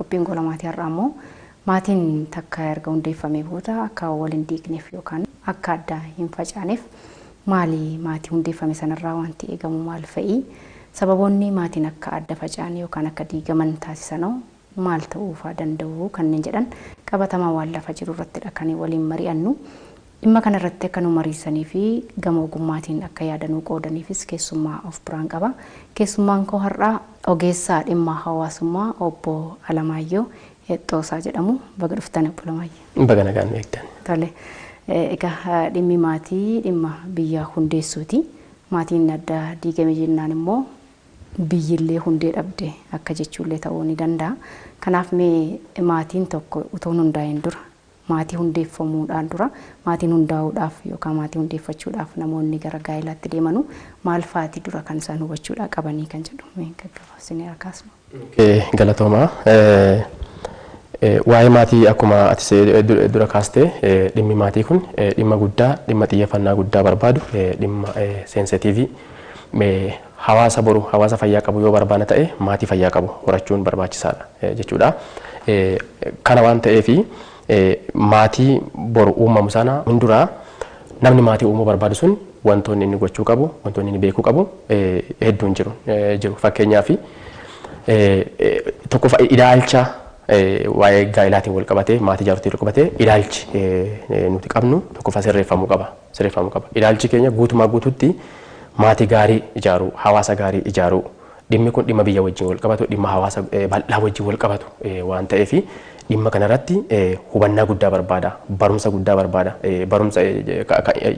Qophiin gola maatii har'aa immoo maatiin takka erga hundeeffamee booda akka wal hin diigneef yookaan akka adda hin facaaneef maali maatii hundeeffame sanarraa wanti eegamu maal fa'i? Sababoonni maatiin akka adda faca'an yookaan akka diigaman taasisanoo maal ta'uufaa danda'u kanneen jedhan qabatamaa waan lafa jiru irrattidha kan waliin mari'annu. Dhimma kanarratti akka nu mariisanii fi gama ogummaatiin akka yaadanuu qoodaniifis keessummaa of biraan qaba. Keessummaan koo har'aa ogeessaa dhimma hawaasummaa obbo Alamaayyoo Heexxoosaa jedhamu. Baga dhuftan, obbo Alamaayyoo. Baga nagaan eegdan. Tole. Egaa dhimmi maatii dhimma biyya hundeessuuti. Maatiin adda diigame jennaan immoo biyyillee hundee dhabde akka jechuullee ta'uu ni danda'a. Kanaaf mee maatiin tokko utuu hin hundaa'in dura, maatii hundeeffamuudhaan dura, maatiin hundaa'uudhaaf yookaan maatii hundeeffachuudhaaf namoonni gara gaa'ilaatti deemanu maal faati dura kan isaan hubachuudhaa qabanii kan jedhu mee gaggabaabsinee kaasnu. Galatoomaa. Waa'ee maatii akkuma ati dura kaaste, dhimmi maatii kun dhimma guddaa, dhimma xiyyeeffannaa guddaa barbaadu, dhimma sensitiivii. Hawaasa boru hawaasa fayyaa qabu yoo barbaanna ta'e, maatii fayyaa qabu horachuun barbaachisaadha jechuudha. Kana waan ta'eef, maatii boru uumamu sana hunduraa namni maatii uumuu barbaadu sun wantoonni inni gochuu qabu, wantoonni inni beekuu qabu hedduun jiru. Fakkeenyaaf, tokkoffaa, ilaalcha waa'ee gaa'ilaatiin wal qabatee, maatii ijaaruutiin wal qabatee, ilaalchi nuti qabnu tokkoffaa sirreeffamuu qaba. Sirreeffamuu qaba. Ilaalchi keenya guutumaa guututti maatii gaarii ijaaruu, hawaasa gaarii ijaaruu, dhimmi kun dhimma biyya wajjin wal qabatu, dhimma hawaasa bal'aa wajjin wal qabatu waan ta'eef, dhimma kanarratti hubannaa guddaa barbaada, barumsa guddaa barbaada. Barumsa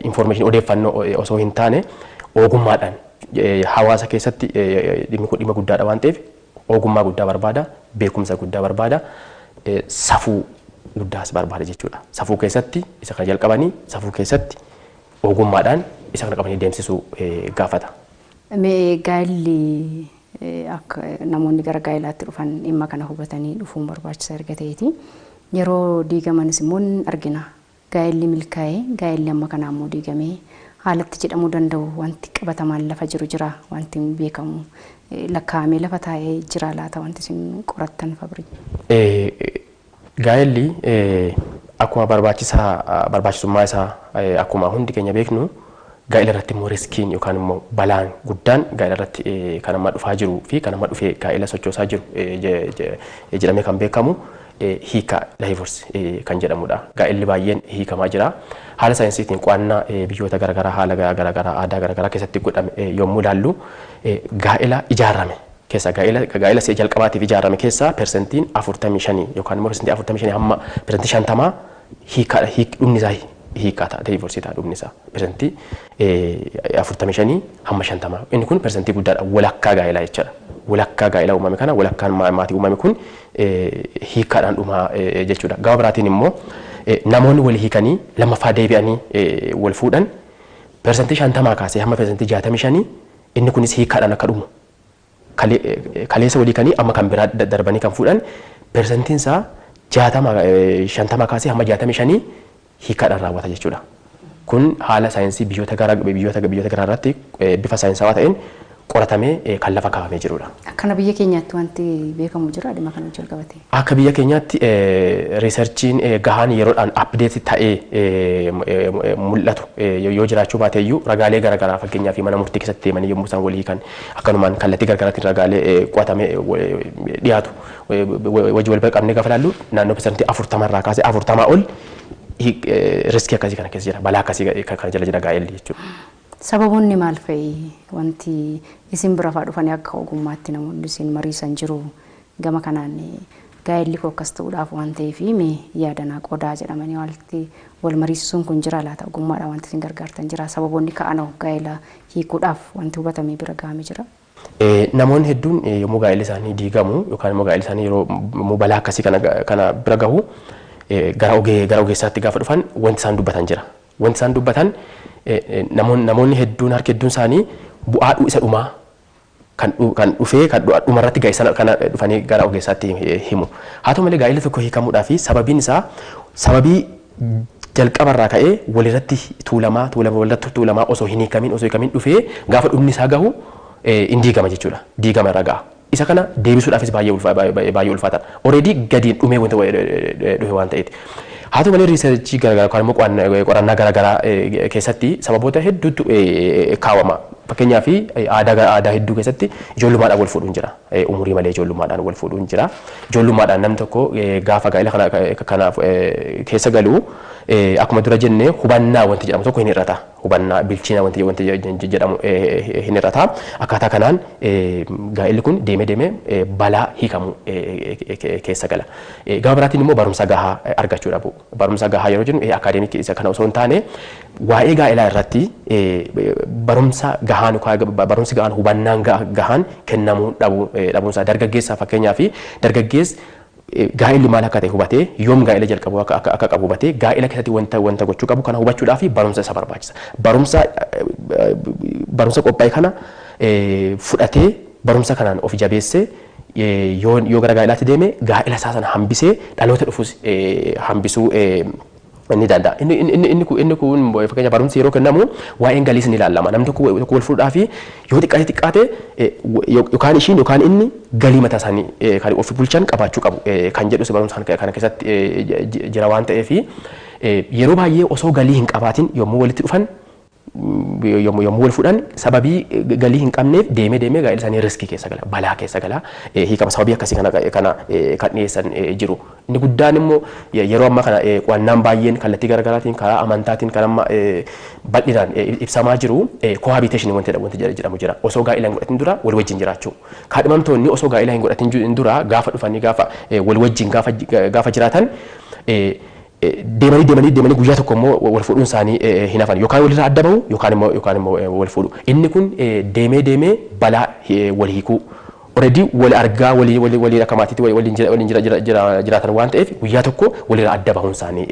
information, odeeffannoo osoo hin taane, ogummaadhaan hawaasa keessatti dhimmi kun dhimma guddaadha waan ta'eef, ogummaa guddaa barbaada, beekumsa guddaa barbaada, safuu guddaas barbaada jechuudha. Safuu keessatti isa kana jalqabanii, safuu keessatti ogummaadhaan isa kana qabanii deemsisuu gaafata. Mee gaa'illi akka namoonni gara gaa'ilaatti dhufan dhimma kana hubatanii dhufuun barbaachisaa erga ta'eeti. Yeroo diigamanis immoo ni argina. Gaa'illi milkaa'ee, gaa'illi amma kanaa immoo diigamee haalatti jedhamuu danda'u wanti qabatamaan lafa jiru jira, wanti beekamu lakkaa'amee lafa taa'ee jira laata, wanti isin qorattan fabri? Gaa'elli akkuma barbaachisummaa isaa akkuma hundi keenya beeknu, gaa'ela irratti immoo riskiin yookaan immoo balaan guddaan gaa'ela irratti kan amma dhufaa jiruu fi kan amma dhufee gaa'ela sochoosaa jiru jedhamee kan beekamu hiika, divorce kan jedhamudha. Gaa'elli baay'een hiikamaa jira. Haala saayinsiitiin qo'annaa biyyoota garaagaraa, haala garaagaraa, aadaa garaagaraa keessatti godhame yommuu ilaallu, gaa'ela ijaarame keessa, gaa'ela si'a jalqabaatiif ijaarame keessaa 45% yookaan immoo 45% hamma 50% hiikaadha. Dhumni isaa hiikaa ta'a, divorce ta'a dhumni isaa, 45% hamma 50. Inni kun persentii guddaadha, walakkaa gaa'elaa jechaadha. Walakkaa gaa'elaa uumame kana, walakkaan maatii uumame kun hiikaadhaan dhumaa jechuudha. Gama biraatiin immoo namoonni wal hiikanii lammaffaa deebi'anii wal fuudhan 50% kaasee hamma 65%, inni kunis hiikaadhaan akka dhumu. Kaleessa walii kanii amma kan biraa darbanii kan fuudhan persentiin isaa 60, 50 kaasee hamma 65 hiikaadhaan raawwata jechuudha. Kun haala saayinsii biyyoota garaa irratti bifa saayinsawaa ta'een qoratamee kan lafa kaa'amee jirudha. Akkana biyya keenyaatti wanti beekamu jira dhimma kana wajjin qabatee? Akka biyya keenyaatti researchiin gahaan yeroodhaan update ta'ee mul'atu yoo jiraachuu baate iyyuu, ragaalee garaagaraa, fakkeenyaaf mana murtii keessatti deemanii yommuu isaan walii hiikan, akkanumaan kallattii garaagaraatiin ragaalee qo'atamee dhiyaatu wajji wal bira qabnee gaafa ilaallu, naannoo 40% irraa kaasee 40 ol riskii akkasii kana keessa jira, balaa akkasii kana jala jira gaa'elli jechuudha. Sababoonni maal fa'i, wanti isin bira fa'aa dhufanii akka ogummaatti namoonni isin mariisan jiru, gama kanaan gaa'elli koo akkas ta'uudhaaf waan ta'eef mee yaadanaa qodaa jedhamanii wanti wal mariisisuun kun jira laata? Ogummaadhaan wanti isin gargaartan jira? Sababoonni ka'anoo gaa'ela hiikuudhaaf wanti hubatamee bira gahame jira? Namoonni hedduun yommuu gaa'elli isaanii diigamu yookaan immoo gaa'elli isaanii yeroo yommuu balaa akkasii kana bira gahu, gara ogeessaatti gaafa dhufan wanti isaan dubbatan jira. Wanti isaan dubbatan, namoonni hedduun, harki hedduun isaanii bu'aa isa dhumaa kan dhufee kan dhumarratti ga'e sana kana dhufanii gara ogeessaatti himu. Haa ta'u malee, gaa'elli tokko hiikamuudhaa fi sababiin isaa sababii jalqabarraa ka'ee walirratti tuulamaa tuulama, walirratti tuulamaa, osoo hin hiikamin dhufee gaafa dhumni isaa gahu in diigama jechuudha. Diigama irra ga'a. Isa kana deebisuudhaafis baay'ee ulfaataadha. Already gadiin dhumee wanta dhufe waan ta'eeti. Haa ta'u malee, research garaagaraa yookaan immoo qorannaa garaagaraa keessatti sababoota hedduutu kaawwama. Fakkeenyaaf, aadaa hedduu keessatti ijoollummaadhaan wal fuudhuun jira. Umurii malee ijoollummaadhaan wal fuudhuun jira. Ijoollummaadhaan namni tokko gaafa gaa'ela kanaaf keessa galu, akkuma dura jennee, hubannaa wanti jedhamu tokko hin hir'ata. Hubannaa, bilchina wanti jedhamu hin hir'ata. Akkaataa kanaan gaa'elli kun deemee deemee balaa hiikamu keessa gala. Gama biraatiin immoo barumsa gahaa argachuu dhabu. Barumsa gahaa yeroo jennu academic isa kana osoo hin taane, waa'ee gaa'elaa irratti barumsa gahaan, barumsi gahaan, hubannaan gahaan kennamuu dhabuunsaa dargaggeessaa. Fakkeenyaa fi dargaggeessi gaa'elli maal akka ta'e hubatee, yoom gaa'ela jalqabu akka qabu hubatee, gaa'ela keessatti wanta gochuu qabu kana hubachuudhaaf barumsa isa barbaachisa. Barumsa qophaa'e kana fudhatee, barumsa kanaan of jabeessee yoo gara gaa'elaatti deeme, gaa'ela isaa sana hambisee dhaloota dhufus hambisuu ni danda'a. Inni kun fakkeenya barumsi yeroo kennamu waa'een galiis ni ilaalama. Namni tokko tokko wal fuudhaa fi yoo xiqqaate xiqqaate yookaan ishiin yookaan inni galii mataa isaanii kan of bulchan qabaachuu qabu kan jedhus barumsa kana keessatti jira waan ta'eef, yeroo baay'ee osoo galii hin qabaatin yommuu walitti dhufan, yommuu wal fuudhan, sababii galii hin qabneef deemee deemee gaa'ela isaanii risk keessa gala, balaa keessa gala, hiikama. Sababii akkasii kana kan dhiyeessan jiru. Inni guddaan immoo yeroo ammaa kana qo'annaan baay'een kallattii garaagaraatiin, karaa amantaatiin kan amma bal'inaan ibsamaa jiru, cohabitation wanti jedhamu jira. Osoo gaa'ela hin godhatin dura wal wajjin jiraachuu. Kaadhimamtoonni osoo gaa'ela hin godhatin dura gaafa dhufanii gaafa wal wajjin gaafa jiraatan, deemanii deemanii deemanii guyyaa tokko immoo wal fuudhuun isaanii hin hafan, yookaan walirraa adda bahu yookaan immoo wal fuudhu. Inni kun deemee deemee balaa wal hiikuu. Already wal argaa walii walii walii akka maatiitti waliin jiraatan waan ta'eef, guyyaa tokko walirraa adda bahuun isaanii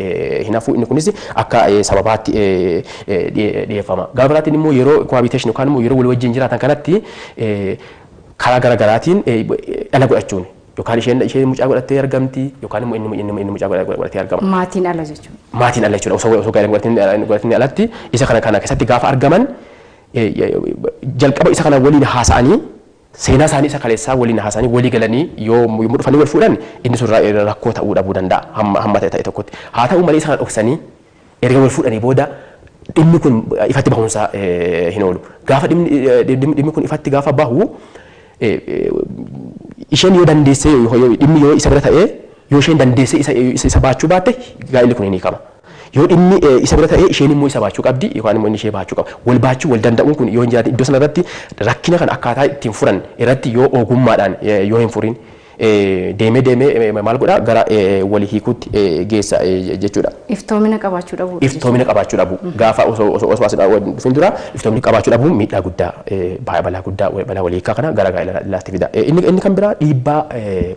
hin hafu. Inni kunis akka sababaatti dhiyeeffama. Gama biraatiin immoo yeroo cohabitation yookaan immoo yeroo wal wajjin jiraatan kanatti karaa garaagaraatiin dhala godhachuun, yookaan isheen mucaa godhattee argamti, yookaan immoo inni mucaa godhatee argama. Maatiin ala jechuudha. Maatiin ala jechuudha. Osoo gaa'ela godhatin alatti isa kana keessatti gaafa argaman, jalqaba isa kana waliin haasa'anii, seenaa isaanii isa kaleessaa waliin haasa'anii walii galanii yoo yommuu dhufanii wal fuudhan, inni sun rakkoo ta'uu dhabuu danda'a hamma ta'e tokkotti. Haa ta'u malee, isa kana dhoksanii erga wal fuudhanii booda dhimmi kun ifatti bahuunsaa hin oolu. Gaafa dhimmi kun ifatti gaafa bahu, isheen yoo dandeessee, dhimmi yoo isa bira ta'ee, yoo isheen dandeessee isa baachuu baatte, gaa'elli kun hin hiikama. Yoo dhimmi isa bira ta'ee, isheen immoo isa baachuu qabdi yookaan immoo inni ishee baachuu qaba. Wal baachuu, wal danda'uun kun yoo hin jiraatin, iddoo sana irratti rakkina kana akkaataa ittiin furan irratti yoo ogummaadhaan yoo hin furin, deemee deemee maal godhaa, gara walii hiikuutti geessa jechuudha. Iftoomina qabaachuu dhabuu. Iftoomina qabaachuu dhabu. Gaafa osoo as dhufin dura iftoomina qabaachuu dhabuun miidhaa guddaa, balaa guddaa, balaa walii hiikaa kana gara gaa'elaatti fida. Inni kan biraa dhiibbaa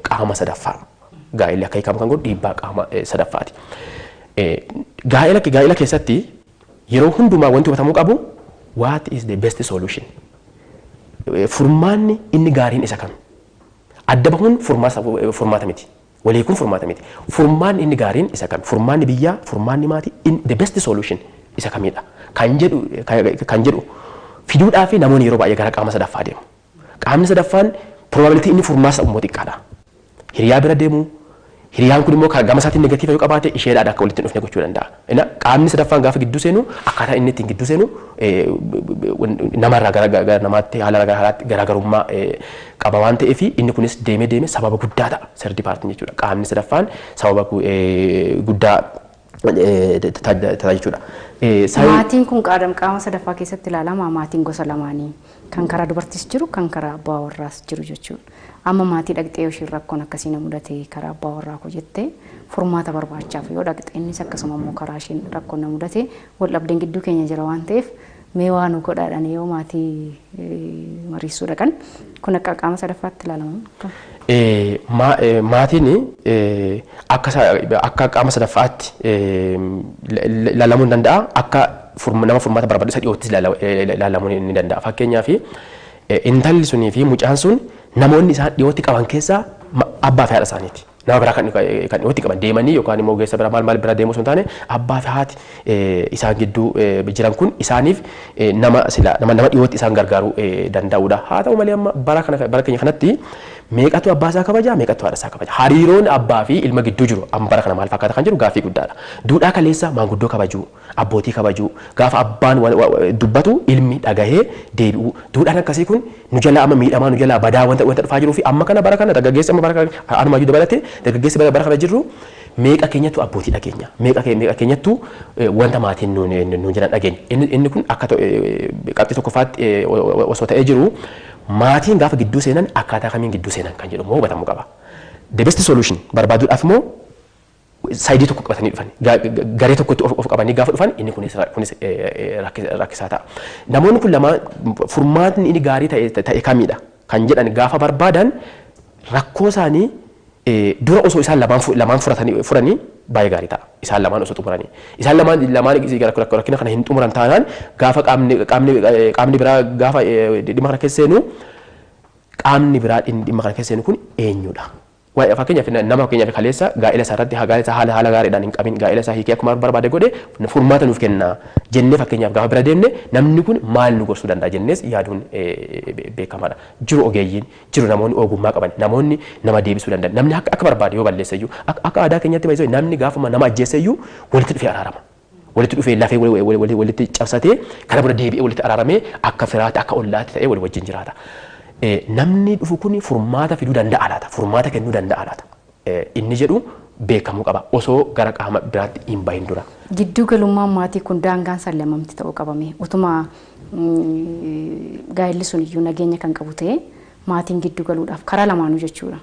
qaama sadaffaa. Gaa'elli akka hiikamu kan godhu dhiibbaa qaama sadaffaati. Gaa'ela keessatti yeroo hundumaa wanti hubatamuu qabu, what is the best solution? Furmaanni inni gaariin isa kam? Adda bahuun furmaata miti. Walii kun furmaata miti. Furmaanni inni gaariin isa kam? Furmaanni biyyaa, furmaanni maatii, the best solution isa kamidha? Kan jedhu fiduudhaa fi namoonni yeroo baay'ee gara qaama sadaffaa deemu. Qaamni sadaffaan probability inni furmaata immoo xiqqaadha. Hiriyaa bira deemu, hiriyaan kun immoo gama isaatiin negative yoo qabaate, isheedhaan akka walitti hin dhufne gochuu danda'a. Qaamni sadaffaan gaafa gidduu seenu, akkaataa inni ittiin gidduu seenu namarraa gara namaatti, haala gara haalaatti garaagarummaa qaba waan ta'eef, inni kunis deemee deemee sababa guddaa ta'a, third partyn jechuudha. Qaamni sadaffaan sababa guddaa ta'a jechuudha. Maatiin kun qaama sadaffaa keessatti ilaalama. Maatiin gosa lamaanii, kan karaa dubartiis jiru, kan karaa abbaa warraas jiru jechuudha. Amma maatii dhaqxee yoo isheen rakkoon akkasii na mudate karaa abbaa warraa koo jettee furmaata barbaachaaf yoo dhaqxe, innis akkasuma immoo karaa isheen rakkoon na mudate, wal dhabdeen gidduu keenya jira waan ta'eef mee waa nu godhaadhaan yoo maatii mariisuu dhaqan, kun akka qaama sadaffaatti ilaalama. Maatiin akka qaama sadaffaatti ilaalamuu ni danda'a. Akka nama furmaata barbaadu isa dhiyoottis ilaalamuu ni danda'a. Fakkeenyaaf, intalli sunii fi mucaan sun namoonni isaan dhiyootti qaban keessaa abbaa fi haadha isaaniiti. Nama biraa kan dhiyootti qaban deemanii yookaan immoo ogeessa biraa maal maal bira deemuu osoo hin taane, abbaa fi haati isaan gidduu jiran kun isaaniif nama sila nama dhiyootti isaan gargaaruu danda'udha. Haa ta'u malee, amma bara kana, bara keenya kanatti, meeqatu abbaa isaa kabaja, meeqatu haadha isaa kabaja? Hariiroon abbaa fi ilma gidduu jiru amma bara kana maal fakkaata kan jedhu gaaffii guddaadha. Duudhaa kaleessa maanguddoo kabajuu, abbootii kabajuu, gaafa abbaan dubbatu ilmi dhagahee deebi'uu. Duudhaan akkasii kun nu jalaa amma miidhamaa, nu jalaa badaa wanta dhufaa jiruu fi amma kana bara kana dargaggeessi amma bara kana, anumayyuu dabalatee, dargaggeessi bara kana jirru meeqa keenyattu abbootii dhageenya, meeqa keenyattu wanta maatiin nuun jedhan dhageenya? Inni kun akka qabxii tokkoffaatti osoo ta'ee jiru, maatiin gaafa gidduu seenan akkaataa kamiin gidduu seenan kan jedhu immoo hubatamuu qaba. The best solution barbaaduudhaaf immoo side tokko qabatanii dhufan, garee tokkotti of qabanii gaafa dhufan, inni kunis rakkisaa ta'a. Namoonni kun lama furmaatni inni gaarii ta'e kamidha kan jedhan gaafa barbaadan, rakkoo isaanii dura osoo isaan lamaan furanii baay'ee gaarii ta'a. Isaan lamaan osoo xumuranii. Isaan lamaan rakkina kana hin xumuran taanaan, gaafa qaamni biraa gaafa dhimma kana keessa seenu, qaamni biraa dhimma kana keessa seenu kun eenyudha? Fakkeenyaaf, nama fakkeenyaaf kaleessa gaa'ela isaa irratti gaa'ela isaa haala gaariidhaan hin qabin, gaa'ela isaa hiikee akkuma barbaade godhe furmaata nuuf kenna jennee fakkeenyaaf gaafa bira deemne, namni kun maal nu gorsuu danda'a jennees yaaduun beekamaadha. Jiru ogeeyyiin, jiru namoonni ogummaa qaban, namoonni nama deebisuu danda'an. Namni akka barbaade yoo balleesse iyyuu, akka aadaa keenyatti baay'isoo, namni gaafuma nama ajjeesse iyyuu walitti dhufee araarama. Walitti dhufee lafee walitti cabsatee, kana booda deebi'ee walitti araaramee, akka firaatti, akka ollaatti ta'ee walii wajjin jiraata. Namni dhufu kun furmaata fiduu danda'a laata? Furmaata kennuu danda'a laata? Inni jedhu beekamuu qaba osoo gara qaama biraatti hin bahin dura. Gidduu galummaan maatii kun daangaan sallamamti ta'uu qabame. Utuma gaa'elli sun iyyuu nageenya kan qabu ta'e, maatiin gidduu galuudhaaf karaa lamaanuu jechuudha.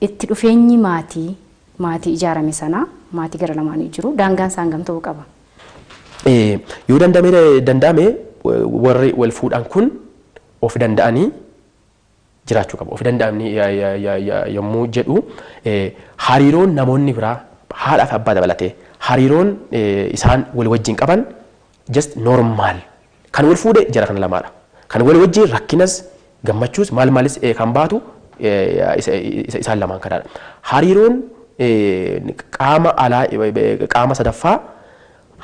Itti dhufeenyi maatii ijaarame sana, maatii gara lamaanii jiru, daangaan isaan gam ta'uu qaba? Yoo danda'ame, warri wal fuudhan kun of danda'anii jiraachuu qabu. Of danda'anii yommuu jedhu, hariiroon namoonni biraa, haadhaa fi abbaa dabalatee, hariiroon isaan wal wajjin qaban just normal. Kan wal fuudhe jara kana lamaadha. Kan wal wajjin rakkinas gammachuus maal maalis kan baatu isaan lamaan kanaadha. Hariiroon qaama alaa, qaama sadaffaa,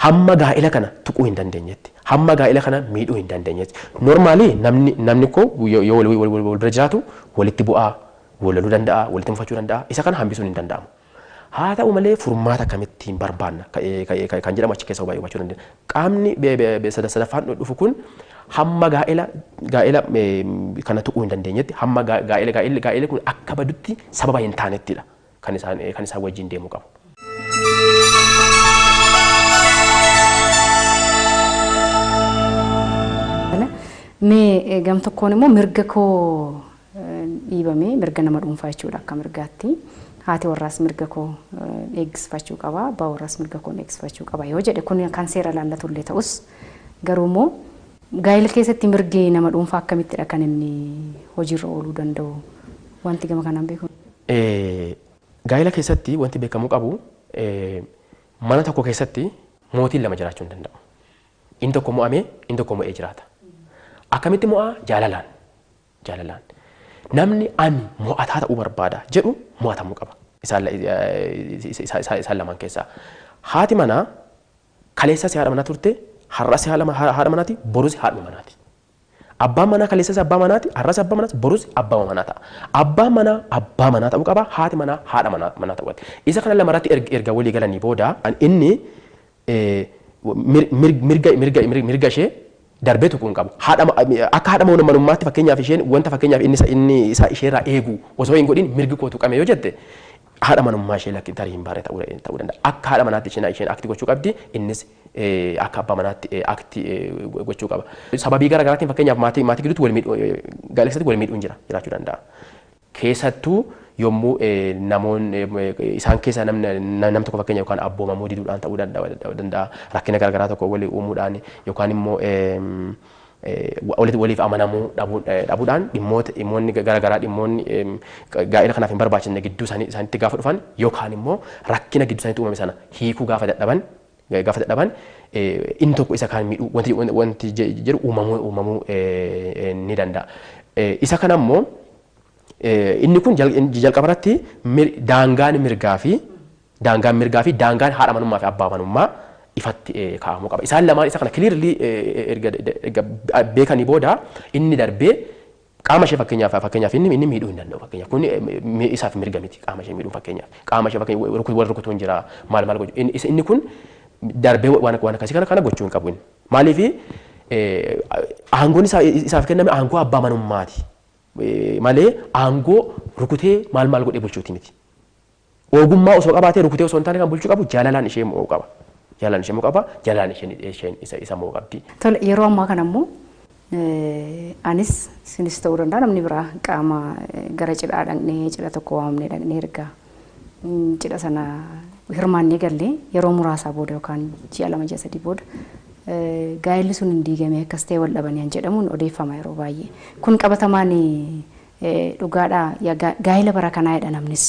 hamma gaa'ela kana tuquu hin dandeenyetti, hamma gaa'ela kana miidhuu hin dandeenyetti. Normally namni koo yoo wal bira jiraatu walitti bu'aa, wal loluu danda'a, walitti mufachuu danda'a. Isa kana hambisuun hin danda'amu. Haa ta'u malee, furmaata akkamittiin barbaanna kan jedhamu achi keessa hubachuu dandeenya. Qaamni sadaffaan dhufu kun hamma gaa'ela kana tuquu hin dandeenyetti, hamma gaa'elli kun akka badutti sababa hin taanettidha kan isaan wajjin deemuu qabu. Mee gam tokkoon immoo mirga koo dhiibamee, mirga nama dhuunfaa jechuudha, akka mirgaatti. Haati warraas mirga koo eegsifachuu qaba, abbaa warraas mirga koo eegsifachuu qaba yoo jedhe, kun kan seera laallatullee ta'us, garuu immoo gaa'ela keessatti mirgi nama dhuunfaa akkamittidha kan inni hojiirra ooluu danda'u, wanti gama kanaan beeku? Gaa'ela keessatti wanti beekamuu qabu, mana tokko keessatti mootiin lama jiraachuu hin danda'u. Inni tokko mo'amee, inni tokko mo'ee jiraata. Akkamitti mo'aa? Jaalalaan. Jaalalaan. Namni ani mo'ataa ta'uu barbaada jedhu mo'atamuu qaba. Isaan lamaan keessaa. Haati manaa kaleessas haadha manaa turte, har'as haadha manaati, borus haadhuma manaati. Abbaan manaa kaleessas abbaa manaati, har'as abbaa manaati, borus abbaa manaa ta'a. Abbaan manaa abbaa manaa ta'uu qaba, haati manaa haadha manaa ta'uu qabdi. Isa kana lamarratti erga walii galanii booda, inni mirga ishee darbee tuquu hin qabu. Akka haadha manummaatti, fakkeenyaaf, isheen wanta fakkeenyaaf inni isa isheerraa eegu osoo hin godhin mirgi koo tuqame yoo jette, haadha manummaa ishee lakki tarii hin baane ta'uu danda'a. Akka haadha manaatti isheen act gochuu qabdi, innis akka abbaa manaatti act gochuu qaba. Sababii garaa garaatiin, fakkeenyaaf, maatii gidduutti wal miidhuu, gaa'ela keessatti wal miidhuun jiraachuu danda'a. Keessattuu yommuu namoonni isaan keessaa namni tokko fakkeenya yookaan abboomamuu diduudhaan ta'uu danda'a, rakkina garaa garaa tokko walii uumuudhaan, yookaan immoo waliif amanamuu dhabuudhaan, dhimmoonni garaa garaa, dhimmoonni gaa'ela kanaaf hin barbaachisne gidduu isaaniitti gaafa dhufan, yookaan immoo rakkina gidduu isaaniitti uumame sana hiikuu gaafa dadhaban, inni tokko isa kaan miidhuu wanti jedhu uumamuu ni danda'a. Isa kana immoo Inni kun jalqabarratti daangaan mirgaa fi daangaan haadha manummaa fi abbaa manummaa ifatti kaa'amuu qaba. Isaan lamaan isa kana clearly erga beekanii booda inni darbee qaama ishee fakkeenyaaf inni miidhuu hin danda'u. Fakkeenyaaf kun isaaf mirga miti, qaama ishee miidhuu. Fakkeenyaaf qaama ishee fakkeenyaaf warra rukutuun jira, maal maal gochuu, inni kun darbee waan akkasii kana gochuu hin qabu inni. Maaliif? Aangoon isaaf kenname aangoo abbaa manummaati malee aangoo rukutee maal maal godhee bulchuuti miti. Ogummaa osoo qabaatee rukutee osoo hin taane kan bulchuu qabu jaalalaan ishee mo'uu qaba. Jaalalaan ishee mo'uu qaba. Jaalalaan isheen isa mo'uu qabdi. Tole, yeroo ammaa kana immoo anis sinis ta'uu danda'a, namni biraa qaama gara cidhaa dhaqnee, cidha tokko waamnee dhaqnee, erga cidha sana hirmaannee gallee yeroo muraasaa booda yookaan ji'a 2, ji'a 3 booda gaa'elli sun hin diigame, akkas ta'e, wal dhabanii kan jedhamuun odeeffama yeroo baay'ee. Kun qabatamaan dhugaadhaa? Gaa'ela bara kanaa jedha namnis.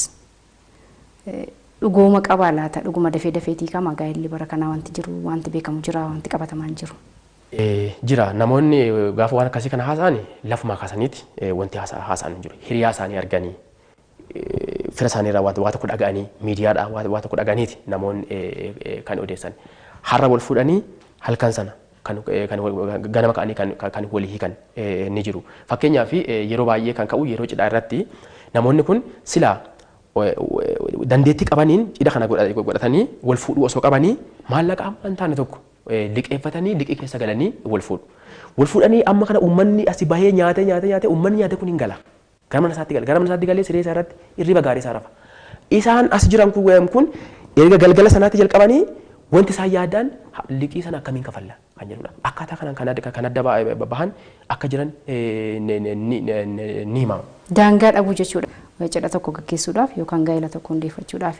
Dhugooma qabaa laata? Dhuguma dafee dafeetii kama gaa'elli bara kanaa wanti jiru, wanti beekamu jira, wanti qabatamaan jiru? Jira. Namoonni gaafa waan akkasii kana haasa'an lafumaa kaasaniiti wanti haasa'an hin jiru. Hiriyaa isaanii arganii, fira isaanii irraa waa tokko dhaga'anii, miidiyaadhaa waa tokko dhaga'aniiti namoonni kan odeessan. Har'a wal fuudhanii halkan sana kan ganama ka'anii kan walii hiikan ni jiru. Fakkeenyaaf yeroo baay'ee kan ka'u yeroo cidhaa irratti namoonni kun silaa dandeettii qabaniin cidha kana godhatanii wal fuudhuu osoo qabanii maallaqa amma hin taane tokko liqeeffatanii liqii keessa galanii wal fuudhu. Wal fuudhanii amma kana uummanni asii bahee nyaatee nyaatee nyaatee, uummanni nyaate kun hin gala. Gara mana isaatti gala. Gara mana isaatti galee siree isaa irratti hirriba gaarii isaa rafa. Isaan as jiran kun erga galgala sanaatti jalqabanii wanti isaan yaadan liqii sana akkamiin kafalla kan jedhudha. Akkaataa kanaan kan adda bahan akka jiran ni himama. Daangaa dhabuu jechuudha. Cidha tokko gaggeessuudhaaf yookaan gaa'ela tokko hundeeffachuudhaaf,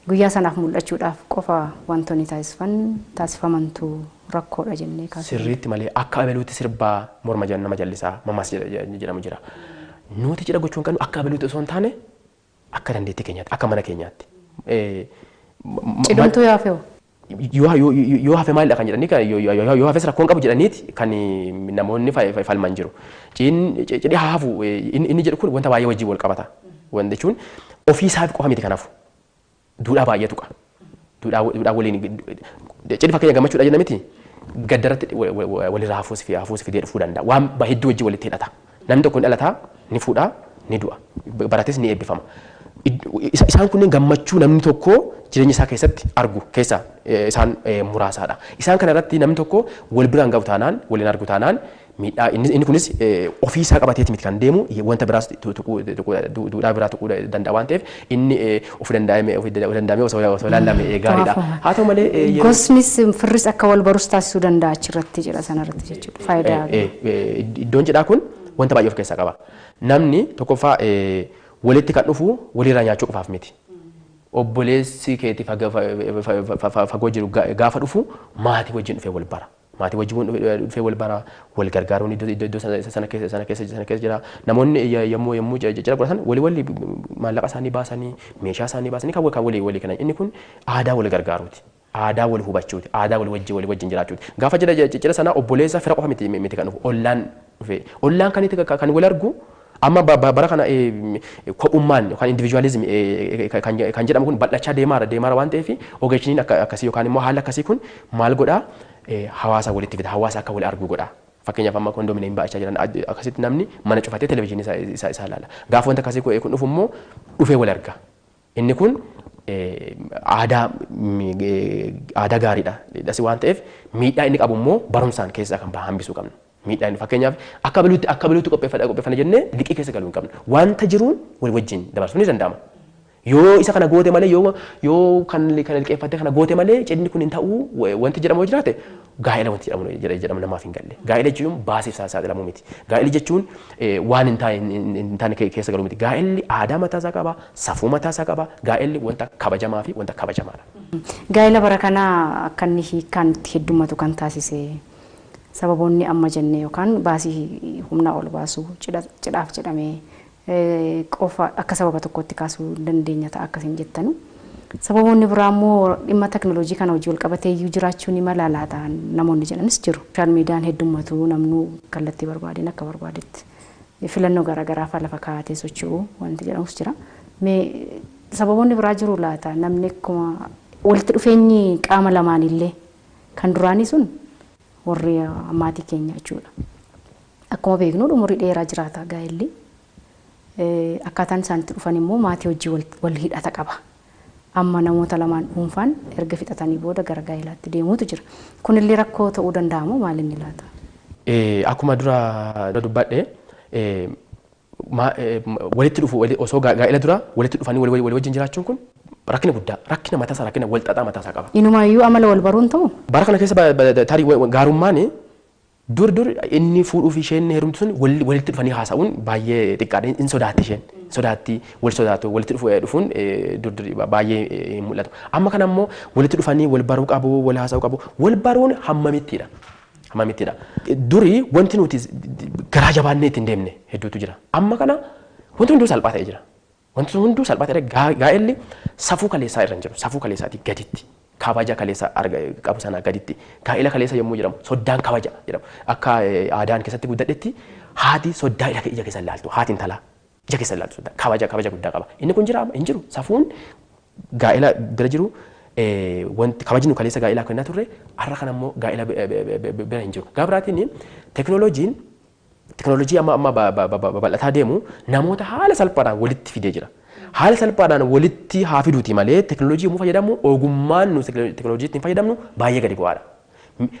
guyyaa sanaaf mul'achuudhaaf qofa wantoonni taasifamantu rakkoodha jennee kaasuu. Sirriitti malee akka abeluutti sirbaa morma nama jallisaa mammaas jedhamu jira. Nuti cidha gochuu hin qabnu akka abeluutti osoo hin taane akka dandeettii keenyaatti, akka mana keenyaatti. Cidhumtuu yoo hafe hoo? Yoo hafe maalidha kan jedhanii, yoo hafes rakkoon qabu jedhaniiti kan namoonni falman jiru. Cidhi haa hafu inni jedhu kun wanta baay'ee wajjin wal qabata. Wanti jechuun ofii isaaf qofa miti, kanafu duudhaa baay'ee tuqa. Duudhaa waliin cidhi fakkeenya gammachuudha jenna miti, gaddaratti walirraa hafuus fidee dhufuu danda'a. Waan hedduu wajjin walitti hidhata. Namni tokko ni dhalataa, ni fuudhaa, ni du'a. Barates ni eebbifama. Isaan kunneen gammachuu namni tokko jireenya isaa keessatti argu keessa isaan muraasaadha. Isaan kana irratti namni tokko wal biraan gahu taanaan, waliin argu taanaan miidhaa inni kunis ofii isaa qabateeti miti kan deemu, wanta biraas duudhaa biraa tuquu danda'a waan ta'eef inni of danda'ame of danda'ame osoo ilaalame gaariidha. Haa ta'u malee Gosnis firris akka wal barus taasisuu danda'a achirratti, jedha sanarratti jechuudha. Faayidaa. Iddoon cidhaa kun wanta baay'ee of keessaa qaba. Namni tokkoffaa walitti kan dhufu walirraa nyaachuu qofaaf miti. Obboleessi keetii fagoo jiru gaafa dhufu maatii wajjin dhufee wal bara. Maatii wajjin dhufee wal bara, wal gargaaruun iddoo sana keessa jira. Namoonni yommuu cidha godhatan walii walii maallaqa isaanii baasanii, meeshaa isaanii baasanii kan walii walii kennan. Inni kun aadaa wal gargaaruuti. Aadaa wal hubachuuti. Aadaa wal wajjin jiraachuuti. Gaafa cidha sana obboleessa fira qofa miti kan dhufu, ollaan dhufe. Ollaan kan itti kan wal argu amma bara kana kophummaan yookaan individualism kan jedhamu kun bal'achaa deemaara deemaara waan ta'eef ogeessiniin akkasii yookaan immoo haalli akkasii kun maal godhaa? Hawaasa walitti fida, hawaasa akka wal argu godha. Fakkeenyaaf amma kondominiyeemii baay'achaa jiran akkasitti namni mana cufatee televezyiinii isaa ilaala. Gaafa wanta akkasii kun dhufu immoo dhufee wal arga. Inni kun aadaa gaariidha. Dhasi waan ta'eef miidhaa inni qabu immoo barumsaan keessaa kan hambisuu qabna. Miidhaa inni fakkeenyaaf akka abeluutti qopheeffanna jennee liqii keessa galuu hin qabnu. Wanta jiruun wal wajjin dabarsuun ni danda'ama. Yoo isa kana goote malee, yoo kan liqeeffatte kana goote malee cidhni kun hin ta'uu wanti jedhamu yoo jiraate, gaa'ela wanti jedhamu namaaf hin galle. Gaa'ela jechuun baasiif saaxilamuu miti. Gaa'elli jechuun waan hin taane keessa galuu miti. Gaa'elli aadaa mataasaa qaba, safuu mataasaa qaba. Gaa'elli wanta kabajamaa fi wanta kabajamaadha. Gaa'ela bara kanaa akka inni hiikkaan itti heddumatu kan taasise sababoonni amma jenne yookaan baasii humnaa ol baasuu cidhaaf jedhamee qofa akka sababa tokkotti kaasuu dandeenya ta'a akkasiin jettanu. Sababoonni biraa immoo dhimma teknooloojii kana hojii wal qabatee iyyuu jiraachuu ni mala laata namoonni jedhanis jiru. Sooshaal miidiyaan heddummatu, namnuu kallattii barbaadeen akka barbaadetti Filannoo garaagaraa fa'aa lafa kaa'atee socho'uu wanti jedhamus jira. Mee sababoonni biraa jiru laata namni akkuma walitti dhufeenyi qaama lamaanillee kan duraanii sun warri maatii keenya jechuudha. Akkuma beeknu umurii dheeraa jiraata gaa'elli. Akkaataan isaan itti dhufan immoo maatii hojii wal hidhata qaba. Amma namoota lamaan dhuunfaan erga fixatanii booda gara gaa'elaatti deemuutu jira. Kunillee rakkoo ta'uu danda'a moo maal inni laata? Akkuma dura dubbadhe, walitti dhufu osoo gaa'ela dura walitti dhufanii walii wajjin jiraachuun kun rakkina guddaa, rakkina mataasaa, rakkina wal xaxaa mataasaa qaba. Inumaayyuu amala wal baruun ta'u? Bara kana keessa tarii gaarummaan dur dur inni fuudhuu fi isheen heerumtu sun walitti dhufanii haasa'uun baay'ee xiqqaadha. In sodaatti isheen. Sodaatti, wal sodaatu, walitti dhufuun dur dur baay'ee hin mul'atu. Amma kana immoo walitti dhufanii wal baruu qabu, wal haasa'uu qabu. Wal baruun hammamittidha? Hammamittidha? Duri wanti nuti garaa jabaannee ittiin deemne hedduutu jira. Amma kana wanti hunduu salphaa ta'ee jira. Wanti hunduu salphaa ta'ee, gaa'elli safuu kaleessaa irra hin jiru. Safuu kaleessaatii gaditti. Kabaja kaleessa qabu sanaa gaditti. Gaa'ela kaleessa yommuu jedhamu soddaan kabaja jedhamu. Akka aadaan keessatti guddadhetti haati soddaa ija keessa ilaaltu. Haati intalaa ija keessa ilaaltu soddaa. Kabaja guddaa qaba. Inni kun jira, hin jiru. Safuun gaa'ela bira jiru, wanti kabajni kaleessa gaa'elaa kennaa turre, har'a kana immoo gaa'ela bira hin jiru. Gaafa biraatiin teknooloojii amma amma babal'ataa deemu namoota haala salphaadhaan walitti fidee jira. Haala salphaadhaan walitti haa fiduuti malee, teknooloojii yommuu fayyadamu ogummaan nu teknooloojii ittiin fayyadamnu baay'ee gadi bu'aadha.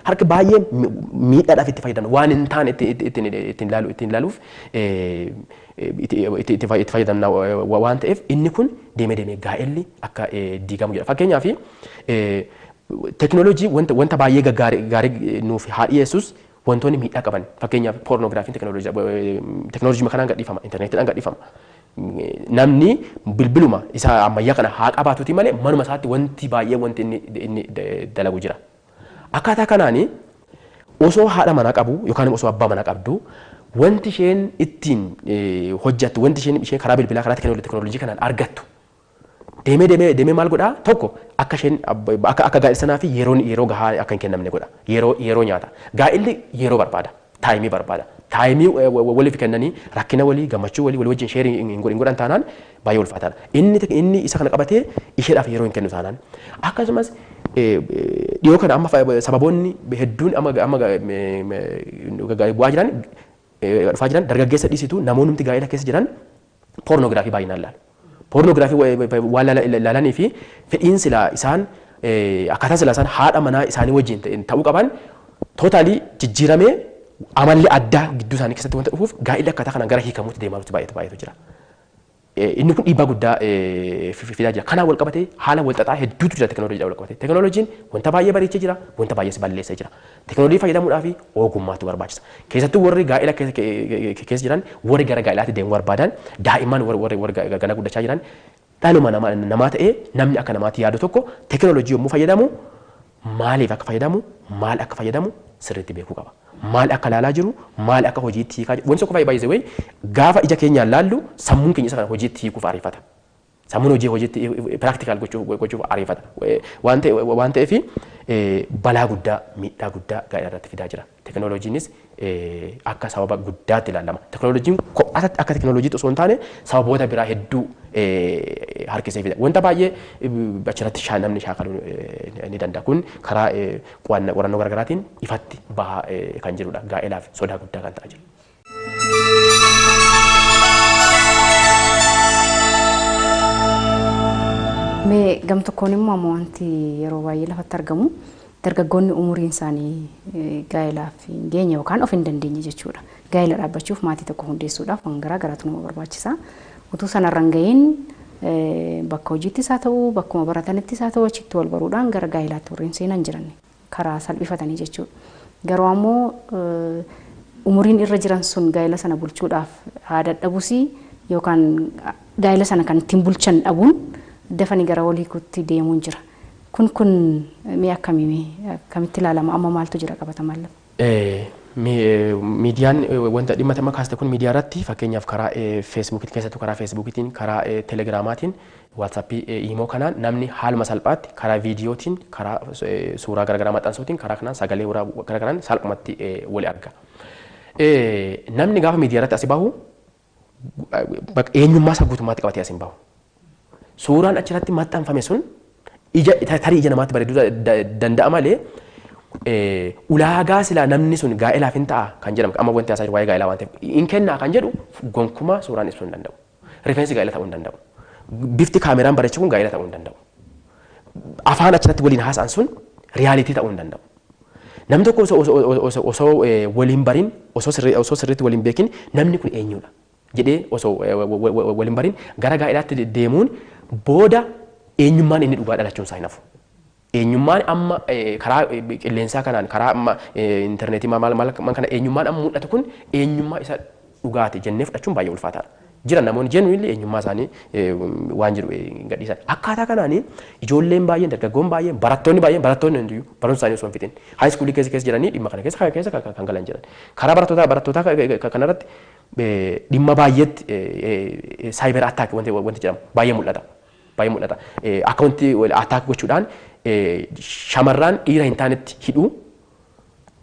Harki baay'ee miidhaadhaaf itti fayyadamna. Waan hin taane ittiin ilaaluuf itti fayyadamna waan ta'eef, inni kun deemee deemee gaa'elli akka diigamu jedha. Fakkeenyaaf, teknooloojii wanta baay'ee gaarii nuuf haa dhiyeessus, wantoonni miidhaa qaban, fakkeenyaaf poornoogiraafiin teknooloojii kanaan gadhiifama, intarneetiidhaan gadhiifama. Namni bilbiluma isa ammayyaa kana haa qabaatuuti malee, manuma isaatti wanti baay'ee wanti inni dalagu jira. Akkaataa kanaani osoo haadha manaa qabu yookaan osoo abbaa manaa qabdu, wanti isheen ittiin hojjattu, wanti isheen karaa bilbilaa, karaa teknooloojii kanaan argattu deemee deemee deemee maal godhaa? Tokko, akka isheen akka gaa'ela sanaa fi yeroo gahaa akka hin kennamne godha. Yeroo nyaata. Gaa'elli yeroo barbaada. Time barbaada. Time waliif kennanii rakkina walii, gammachuu walii walii wajjin share hin godhan taanaan baay'ee ulfaataadha. Inni isa kana qabatee isheedhaaf yeroo hin kennu taanaan. Akkasumas dhiyoo kana amma sababoonni hedduun amma bu'aa jiran, dhufaa jiran, dargaggeessa dhiisitu namoonni gaa'ela keessa jiran poornoogiraafii baay'inaan laalu. Poornoogiraafii waan ilaalanii fi fedhiin silaa isaan, akkaataa silaa isaan haadha manaa isaanii wajjin ta'uu qaban totally jijjiiramee, amalli addaa gidduu isaanii keessatti wanta dhufuuf, gaa'elli akkaataa kanaan gara hiikamuutti deemaa baay'eetu baay'eetu jira. Inni kun dhiibbaa guddaa fidaa jira. Kanaan wal qabatee haala wal xaxaa hedduutu jira teekinooloojiidhaan wal qabatee. Teekinooloojiin wanta baay'ee bareechee jira, wanta baay'ees balleessee jira. Teekinooloojii fayyadamuudhaaf ogummaatu barbaachisa. Keessattuu warri gaa'ela keessa jiran, warri gara gaa'elaatti deemuu barbaadan, daa'imman warri gana guddachaa jiran, dhaluma namaa ta'ee namni akka namaatti yaadu tokko teekinooloojii yommuu fayyadamu maaliif akka fayyadamu, maal akka fayyadamu sirriitti beekuu qaba. Maal akka ilaalaa jiru, maal akka hojiitti hiikaa jiru. Wanti tokko baay'ee baay'ee gaafa ija keenyaan laallu sammuun keenya isa kana hojiitti hiikuuf ariifata. Sammuun hojiitti practical gochuuf ariifata. Waan ta'eef balaa guddaa, miidhaa guddaa gaa'ela irratti fidaa jira. Teekinooloojiinis akka sababa guddaatti ilaalama. Teekinooloojiin kophaatti akka teekinooloojiitti osoo hin taane, sababoota biraa hedduu harkisee fida. Wanta baay'ee achirratti namni shaakaluu ni danda'a. Kun karaa qorannoo garaagaraatiin ifatti bahaa kan jirudha. Gaa'elaaf sodaa guddaa kan ta'aa jiru. Mee gam tokkoon immoo amma wanti yeroo baay'ee lafatti argamu, dargaggoonni umuriin isaanii gaa'elaaf hin geenye yookaan of hin dandeenye jechuudha. Gaa'ela dhaabbachuuf, maatii tokko hundeessuudhaaf waan garaa garaatu nama barbaachisa. Utuu sanarra hin gahiin bakka hojiittis haa ta'u, bakkuma baratanittis haa ta'u, achitti wal baruudhaan gara gaa'elaatti warreen seenan jiran karaa salphifatanii jechuudha. Garuu ammoo umuriin irra jiran sun gaa'ela sana bulchuudhaaf haa dadhabus, yookaan gaa'ela sana kan ittiin bulchan dhabuun dafanii gara walii hiikuutti deemuun jira. Kun mee akkamii, akkamitti ilaalama? Amma maaltu jira qabatamaan lafa? Miidiyaan wanta dhimma amma kaaste kun, miidiyaa irratti fakkeenyaaf karaa feesbuukiitiin, keessattuu karaa feesbuukiitiin, karaa telegiraamaatiin, waatsaappii, iimoo kanaan namni haaluma salphaatti karaa viidiyootiin, karaa suuraa garaagaraa maxxansuutiin, karaa kanaan sagalee garagaraan salphumatti wal arga. Namni gaafa miidiyaa irratti asi bahu eenyummaa isaa guutummaatti qabatee as hin bahu. Suuraan achirratti maxxanfame sun ija tarii ija namaatti bareeduu danda'a malee, ulaagaa silaa namni sun gaa'elaaf hin ta'a kan jedhamu, amma wanti haasaa jiru waa'ee gaa'elaa waan ta'eef, hin kennaa kan jedhu gonkumaa suuraan ibsuu hin danda'u. Rifeensi gaa'ela ta'uu hin danda'u. Bifti kaameraan bareechu kun gaa'ela ta'uu hin danda'u. Afaan achirratti waliin haasa'an sun reality ta'uu hin danda'u. Namni tokko osoo waliin barin, osoo sirriitti waliin beekin, namni kun eenyudha jedhee osoo waliin barin gara gaa'elaatti deemuun booda eenyummaan inni dhugaa dhalachuun isaa hin hafu. Eenyummaan amma karaa qilleensaa kanaan, karaa amma intarneetii maal maal kana, eenyummaan amma mul'atu kun eenyummaa isa dhugaati jennee fudhachuun baay'ee ulfaataadha. Jira namoonni genuinely eenyummaa isaanii waan jiru gadhiisan. Akkaataa kanaanii ijoolleen baay'een, dargaggoon baay'een, barattoonni baay'een, barattoonni hundiyyuu barumsa isaanii osoo hin fixin high schoolii keessa jiranii dhimma kana keessa kan galan jiran. Karaa barattootaa kanarratti dhimma baay'eetti cyber attack wanti jedhamu baay'ee mul'ata. Baay'ee mul'ata. Akka wanti attack gochuudhaan shamarraan dhiira hin taanetti hidhuu,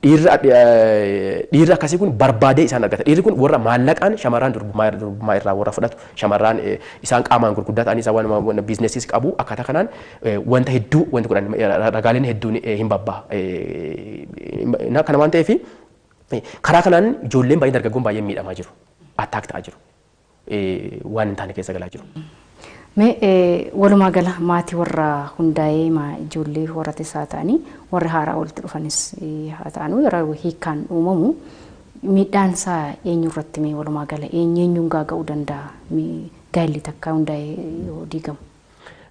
dhiirri akkasii kun barbaadee isaan argata. Dhiirri kun warra maallaqaan shamarraan durbummaa irraa warra fudhatu, shamarraan isaan qaamaan gurguddaa ta'anii isaan waan businessiis qabu, akkaataa kanaan wanta hedduu wanti godhan ragaaleen hedduun hin babba'a. Kana waan ta'eef karaa kanaan ijoolleen baay'een, dargaggoon baay'een miidhamaa jiru. Attack ta'aa jiru. Waan hin taane keessa galaa jiru. Mee walumaa gala maatii warra hundaa'ee ijoollee horates haa ta'anii, warri haaraa walitti dhufanis haa ta'anu, yeroo hiikkaan uumamu miidhaan isaa eenyu irratti, mee walumaa gala eenyu eenyuun gaaga'uu danda'a gaa'elli takka hundaa'ee yoo diigamu?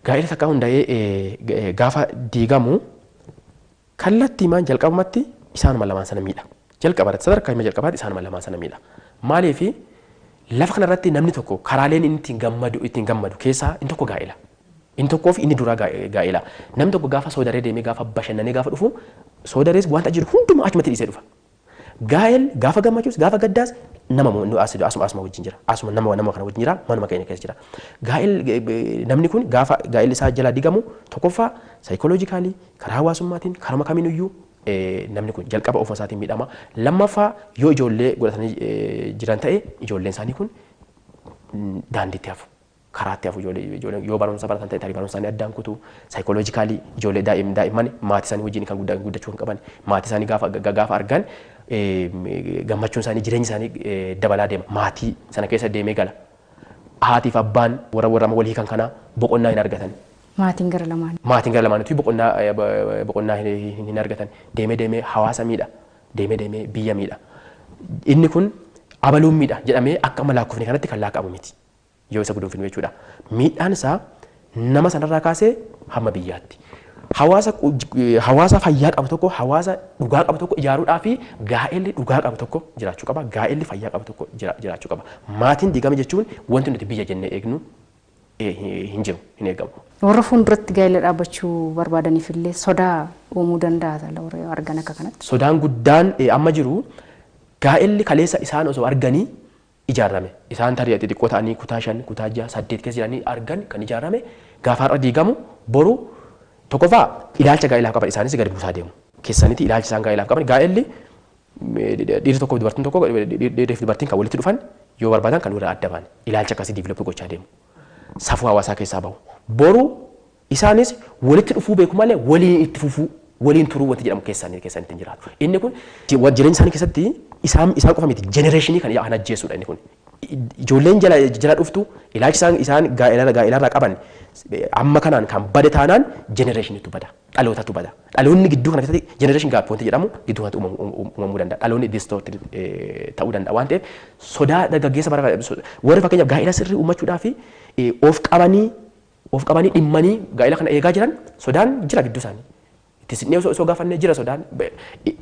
Gaa'elli takka hundaa'ee gaafa diigamu kallattiimaan jalqabumatti isaanuma lamaan sana miidha. Jalqaba irratti, sadarkaa hima jalqabaatti isaanuma lamaan sana miidha. Maaliifi, lafa kanarratti namni tokko karaaleen inni ittiin gammadu keessaa inni tokko gaa'ela. Inni tokkoo fi inni duraa gaa'ela. Namni tokko gaafa soodaree deemee, gaafa bashannanee gaafa dhufu, soodarees wanta jiru hundumaa achumatti dhiisee dhufa. Gaa'el gaafa gammachuus gaafa gaddaas nama asuma wajjin jira. Asuma nama kana wajjin jira, manuma keenya keessa jira. Gaa'el namni kun gaafa gaa'elli isaa jalaa digamu, tokkoffaa psychologically, karaa hawaasummaatiin, karama kamiiniyyuu namni kun jalqaba ofuma isaatiin miidhama. Lammaffaa, yoo ijoollee godhatanii jiran ta'e, ijoolleen isaanii kun daandiitti hafu. Karaatti hafu. Ijoollee yoo barumsa baratan ta'e, tarii barumsa isaanii addaan kutu. Psychologically ijoollee daa'imman maatii isaanii wajjin kan guddachuu kan qaban, maatii isaanii gaafa argan gammachuun isaanii, jireenyi isaanii dabalaa deema. Maatii sana keessa deemee gala. Haatiif abbaan warra walii kan kanaa boqonnaa hin argatan. Maatiin gara lamaan. Maatiin gara lamaaniitu boqonnaa hin argatan. Deemee deemee hawaasa miidha. Deemee deemee biyya miidha. Inni kun abaluun miidha jedhamee akka amma lakkoofne kanatti kan lakkaa'amu miti. Yoo isa guduunfinu jechuudha. Miidhaan isaa nama sanarraa kaasee hamma biyyaatti. Hawaasa fayyaa qabu tokko, hawaasa dhugaa qabu tokko ijaaruudhaa fi gaa'elli dhugaa qabu tokko jiraachuu qaba. Gaa'elli fayyaa qabu tokko jiraachuu qaba. Maatiin diigame jechuun wanti nuti biyya jennee eegnu hin jiru, hin eegamu. Warra fuulduratti gaa'ela dhaabbachuu barbaadaniif illee sodaa uumuu danda'a warra argan akka kanatti. Sodaan guddaan amma jiru, gaa'elli kaleessa isaan osoo arganii ijaarame. Isaan tarii xixiqqoo ta'anii kutaa 5, kutaa 6, 8 keessa jiranii argan kan ijaarame gaafa har'a diigamu, boru tokkoffaa ilaalcha gaa'elaaf qaban isaanis gadi buusaa deemu. Keessanitti ilaalcha isaan gaa'elaaf qaban, gaa'elli dhiirri tokko, dubartiin tokko, dhiirri fi dubartiin kan walitti dhufan yoo barbaadan kan walirraa adda ba'an, ilaalcha akkasii develop gochaa deemu. Safuu hawaasaa keessaa bahu. Boru isaanis walitti dhufuu beeku malee waliin itti fufuu, waliin turuu wanti jedhamu keessanitti hin jiraatu. Inni kun jireenya isaanii keessatti isaan qofa miti, generationii kan ajjeessuudha inni kun. Ijoolleen jala dhuftu ilaalchi isaan gaa'elarraa qaban amma kanaan kan bade taanaan generationiitu bada. Dhalootatu bada. Dhaloonni gidduu kana keessatti generation gap wanti jedhamu gidduu kanatti uumamuu danda'a. Dhaloonni distort ta'uu danda'a waan ta'eef, sodaa dargaggeessa bara warri fakkeenyaaf gaa'ela sirrii uummachuudhaa fi of qabanii dhimmanii gaa'ela kana eegaa jiran, sodaan jira gidduu isaanii. Itti siqnee osoo gaafannee, jira sodaan,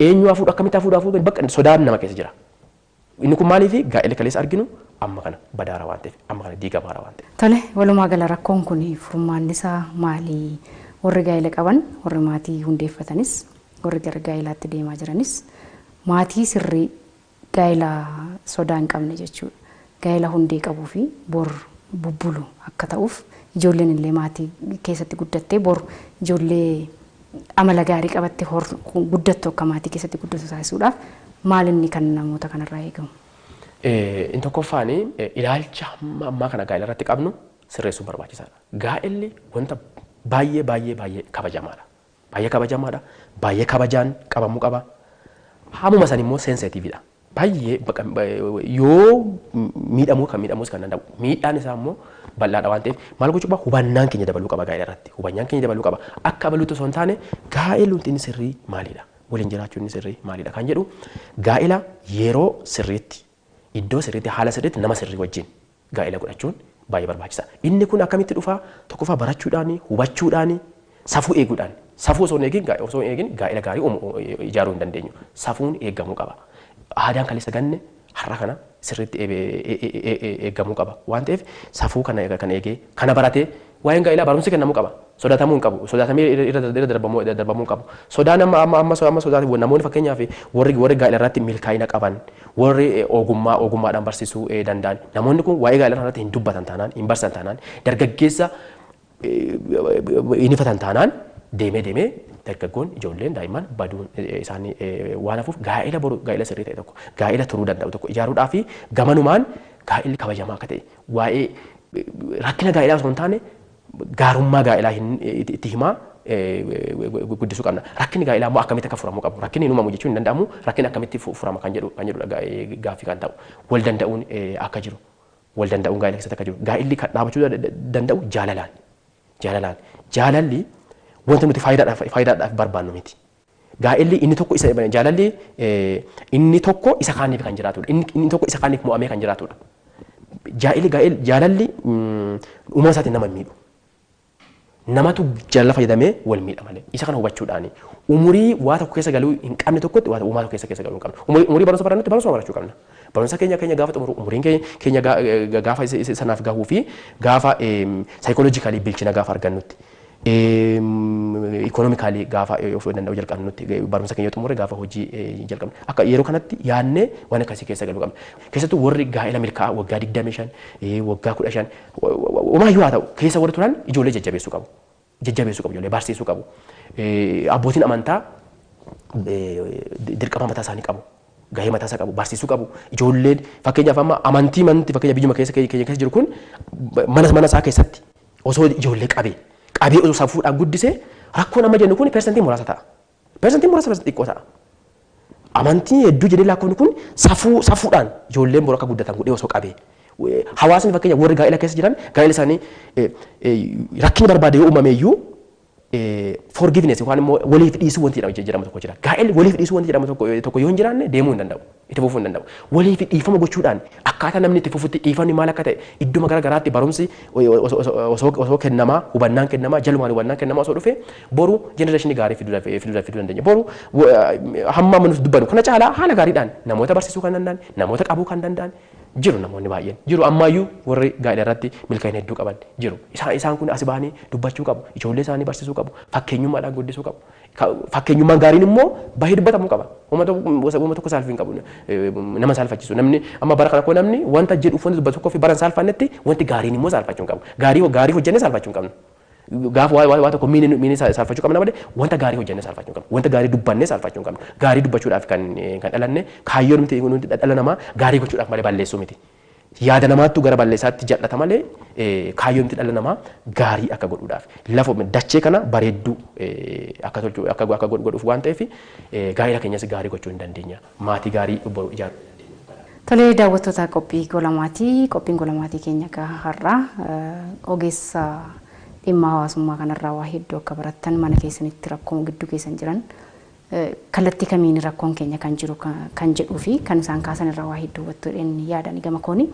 eenyu haa fuudhu, akkamitti haa fuudhu, haa fuudhu, bakka sodaan nama keessa jira. Inni kun maaliif gaa'ela kaleessa arginu amma kana badaara waan ta'eef, amma kana diigamaara waan ta'eef. Tole, walumaa gala rakkoon kun furmaanni isaa maali? Warri gaa'ela qaban, warri maatii hundeeffatanis, warri gara gaa'elaatti deemaa jiranis, maatii sirrii, gaa'ela sodaa hin qabne jechuudha. Gaa'ela hundee qabuu fi bor bubbulu akka ta'uuf, ijoolleen illee maatii keessatti guddattee bor ijoollee amala gaarii qabattee guddattu akka maatii keessatti guddatu taasisuudhaaf Maal inni kan namoota kanarraa eegamu? Inni tokkoffaan ilaalcha hamma ammaa kana gaa'ela irratti qabnu sirreessuun barbaachisaadha. Gaa'elli wanta baay'ee baay'ee baay'ee kabajamaadha. Baay'ee kabajamaadha. Baay'ee kabajaan qabamuu qaba. Hammuma san immoo sensitiividha. Baay'ee yoo miidhamuu kan miidhamuus kan danda'u. Miidhaan isaa immoo bal'aadha waan ta'eef maal gochuu qaba? Hubannaan keenya dabaluu qaba gaa'ela irratti. Hubannaan keenya dabaluu qaba. Akka abaluutti osoo hin taane gaa'elli wanti inni sirrii maalidha? Waliin jiraachuun inni sirrii maalidha? Kan jedhu gaa'ela yeroo sirriitti, iddoo sirriitti, haala sirriitti, nama sirrii wajjin gaa'ela godhachuun baay'ee barbaachisaa. Inni kun akkamitti dhufaa? Tokkoffaa barachuudhaani, hubachuudhaani, safuu eeguudhaan. Safuu osoo hin eegin osoo hin eegin gaa'ela gaarii ijaaruu hin dandeenyu. Safuun eegamuu qaba. Aadaan kaleessa ganne har'a kana sirriitti eegamuu qaba. Waan ta'eef safuu kana kan eegee kana baratee waa'een gaa'elaa barumsi kennamuu qaba. Sodaatamuu hin qabu. Sodaatamee irra darbamuu hin qabu. Sodaan amma amma amma amma sodaati namoonni fakkeenyaaf warri gaa'ela irratti milkaa'ina qaban, warri ogummaa ogummaadhaan barsiisuu danda'an, namoonni kun waa'ee gaa'ela irratti hin dubbatan taanaan, hin barsiisan taanaan, dargaggeessa hin ifatan taanaan, deemee deemee dargaggoon, ijoolleen, daa'imman baduun isaanii waan hafuuf gaa'ela boru gaa'ela sirrii ta'e tokko, gaa'ela turuu danda'u tokko ijaaruudhaa fi gamanumaan gaa'elli kabajamaa akka ta'e, waa'ee rakkina gaa'elaa osoo hin taane gaarummaa gaa'elaa itti himaa guddisuu qabna. Rakkinni gaa'elaa immoo akkamitti akka furamuu qabu. Rakkinni hin uumamu jechuun hin danda'amu. Rakkinni akkamitti furama kan jedhu kan jedhudha gaaffii kan ta'u. Wal danda'uun akka jiru. Wal danda'uun gaa'ela keessatti akka jiru. Gaa'elli kan dhaabachuu danda'u jaalalaan. Jaalalaan. Jaalalli wanta nuti faayidaadhaaf barbaannu miti. Gaa'elli inni tokko isa jaalalli inni tokko isa kaaniif kan jiraatudha. Inni tokko isa kaaniif mo'amee kan jiraatudha. Jaalalli uumama isaatiin nama hin miidhu. Namatu jaalala fayyadamee wal miidha malee. Isa kana hubachuudhaani umurii waa tokko keessa galuu hin qabne tokkotti waa uumaa tokko keessa galuu hin qabne. Umurii barumsa barannutti barumsa barachuu qabna. Barumsa keenya gaafa xumuru, umuriin keenya gaafa sanaaf gahuu fi gaafa psychologically bilchina gaafa argannutti, economically gaafa of danda'uu jalqabnutti, barumsa keenya xumurre gaafa hojii jalqabnu, akka yeroo kanatti yaadnee waan akkasii keessa galuu qabna. Keessattuu warri gaa'ela milkaa'aa waggaa 25, waggaa 15, homaayyuu haa ta'u keessa warri turan ijoollee jajjabeessuu qabu. Jajjabeessuu qabu, ijoollee barsiisuu qabu. Abbootiin amantaa dirqama mataa isaanii qabu. Gahee mataa isaa qabu, barsiisuu qabu. Ijoolleen fakkeenyaaf amma amantii manti fakkeenya biyyuma keessa keenya keessa jiru kun mana mana isaa keessatti osoo ijoollee qabee osoo safuudhaan guddisee rakkoon amma jennu kun persentii muraasa ta'a. Persentii muraasa, persentii xiqqoo ta'a. Amantii hedduu jedhee lakkoofni kun safuu safuudhaan ijoolleen boru akka guddatan godhee osoo qabee. Hawaasni fakkeenya warri gaa'ela keessa jiran gaa'ela isaanii rakkinni barbaade yoo uumame iyyuu forgiveness yookaan immoo waliif dhiisuu wanti jedhamu tokko jira. Gaa'elli waliif dhiisuu wanti jedhamu tokko yoo hin jiraanne deemuu hin danda'u. Itti fufuu hin danda'u. Waliif dhiifama gochuudhaan akkaataa namni itti fufutti dhiifamni maal akka ta'e idduma gara garaatti barumsi osoo kennamaa, hubannaan kennamaa, jalumaan hubannaan kennamaa osoo dhufe boru generationii gaarii fiduu dandeenya. Boru hamma amma nuti dubbannu kana caalaa haala gaariidhaan namoota barsiisuu kan danda'an, namoota qabuu kan danda'an jiru, namoonni baay'een jiru. Ammaayyuu warri gaa'ela irratti milkaa'ina hedduu qaban jiru. Isaan kun as bahanii dubbachuu qabu. Ijoollee isaanii barsiisuu qabu. Fakkeenyummaadhaan guddisuu qabu. Fakkeenyummaan gaariin immoo bahee dubbatamuu qaba. Uummata tokko saalfii hin qabu. Nama saalfachiisu. Namni amma bara kana koo namni wanta jedhu wanta dubbatu tokkoo fi bara hin saalfannetti wanti gaariin immoo saalfachuu hin qabu. Gaarii gaarii hojjennee saalfachuu hin qabnu. Gaafa waa tokko miini saalfachuu qabna malee wanta gaarii hojjennee saalfachuu hin qabnu. Wanta gaarii dubbannee saalfachuu hin qabnu. Gaarii dubbachuudhaaf kan dhalanne, kaayyoon nuti dhala namaa gaarii gochuudhaaf malee balleessuu miti. Yaada namaattu gara balleessaatti jal'ata malee kaayyoon nuti dhala namaa gaarii akka godhuudhaaf. Lafa dachee kana bareedduu akka tolchuu akka akka godhuuf waan ta'eef gaa'ela keenyas gaarii gochuu hin dandeenya. Maatii gaarii boru ijaaruu hin dandeenya. Tolee, daawwattoota qophii golamaatii, qophiin golamaatii keenya har'aa ogeessa dhimma hawaasummaa kanarraa waa hedduu akka barattan, mana keessanitti rakkoo gidduu keessan jiran kallattii kamiin rakkoon keenya kan jiru kan jedhuu fi kan isaan kaasan irraa waa hedduu hubattuudhaan yaadani gama kooni.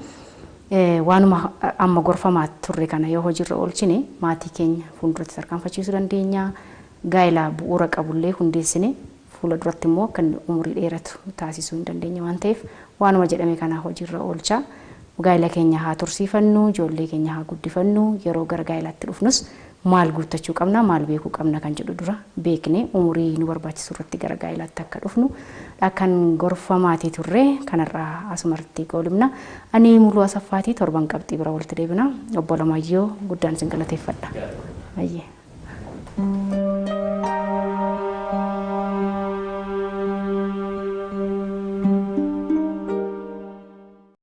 Waanuma amma gorfamaa turre kana yoo hojiirra oolchine maatii keenya fuulduratti tarkaanfachiisuu dandeenya. Gaa'ela bu'uura qabullee hundeessine fuula duratti immoo akka inni umurii dheeratu taasisuu hin dandeenya waan ta'eef waanuma jedhame kana hojiirra oolchaa. Gaa'ela keenya haa tursiifannu, ijoollee keenya haa guddifannu, yeroo gara gaa'elaatti dhufnus maal guuttachuu qabna, maal beekuu qabna kan jedhu dura beekne umurii nu barbaachisu irratti gara gaa'elaatti akka dhufnu kan gorfamaatii turre kanarraa asumarratti goolubna. Ani Muluu Asaffaatii, torban qabxii bira walitti deebina. Obbo Alamaayyoo, guddaan isin galateeffadha. Baay'ee.